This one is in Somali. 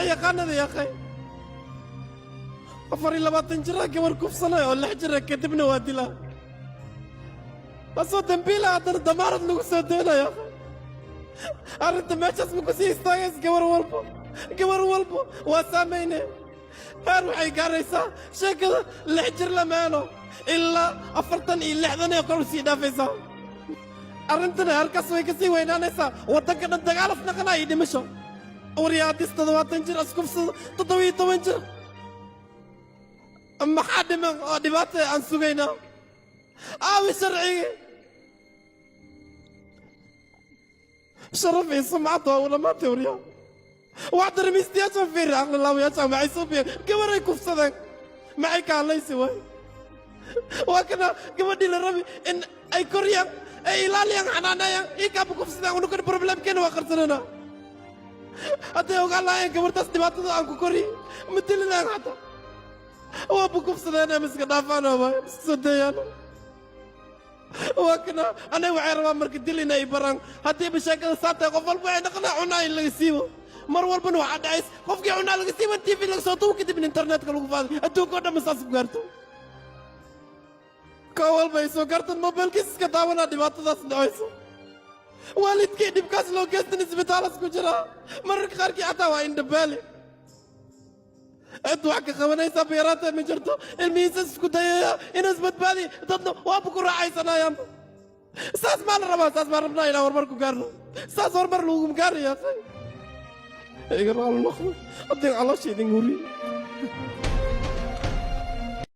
Sharci yaqaanada yaqay, 24 jira gabar kufsanay oo 6 jira, kadibna waa dilaa, asoo dambiila, haddana damaanad lagu soo daynaya. Arrinta meeshaas ma ku sii istaagays. Gabar walbo, gabar walbo waa saamayne. Heer waxay gaaraysaa sheekada 6 jir lama helo, ilaa 40 iyo 60 ee kor sii dhaafaysaa. Arrintana heerkaas way kasii weynaanaysaa. Waddanka dhan dagaalaf naqanaa iyo dhimasho. Waryaadis 70 jir iskufsado 17 jir, maxaa dhiman oo dhibaata aan sugaynaa? Aawi sharcigii? Sharaf iyo sumcad waa u dhammaantay. Waryaa, wax darmiistayaasha fiiri, aqlilaawayaasha maxay soo biyeen? Gabaray kufsadeen, maxay ka hadlaysi waay? Waa kana gabadhii la rabi in ay koriyaan, ay ilaaliyaan, xanaaneeyaan, ii kaaba kufsadeen. Unukan problemkeena waa qarsanana. Hadday ogaan lahaayeen gabartaas dhibaatada aan ku koriy, ma dili lahayn xataa. Waaba kufsadeen, ama iska dhaafaan waay, iska soo dayaan. Waa kana aniga waxay rabaan marka dil inay baraan. Haddiiba sheekada saa tahay, qof walba waxay dhaqnaa cunaa in laga siibo. Mar walbana waxaa dhacays qofkii cunaa laga siibo, TV laga soo tubo, kadibna internetka lagu faaday, adduunka oo dhan saas ku gaarto. Ka walba ay soo gaartan mobilkiis iska daawanaa dhibaatadaas dhacayso. Waalidkii dhibkaas loo geystan isbitaalas ku jiraa, mararka qaarkii xataa waa indhabaali. Cid wax ka qabanaysaa bayaraanta ma jirto. Ilmihiisa isku dayaya inuu isbadbaadi, dadna waaba ku raacaysanayaanba. Saas maa la rabaa? Saas maa rabnaa inaan horumar ku gaarno? Saas horumar laguma gaaraya. Iga raali noqdo haddii caloosha idin huriyo.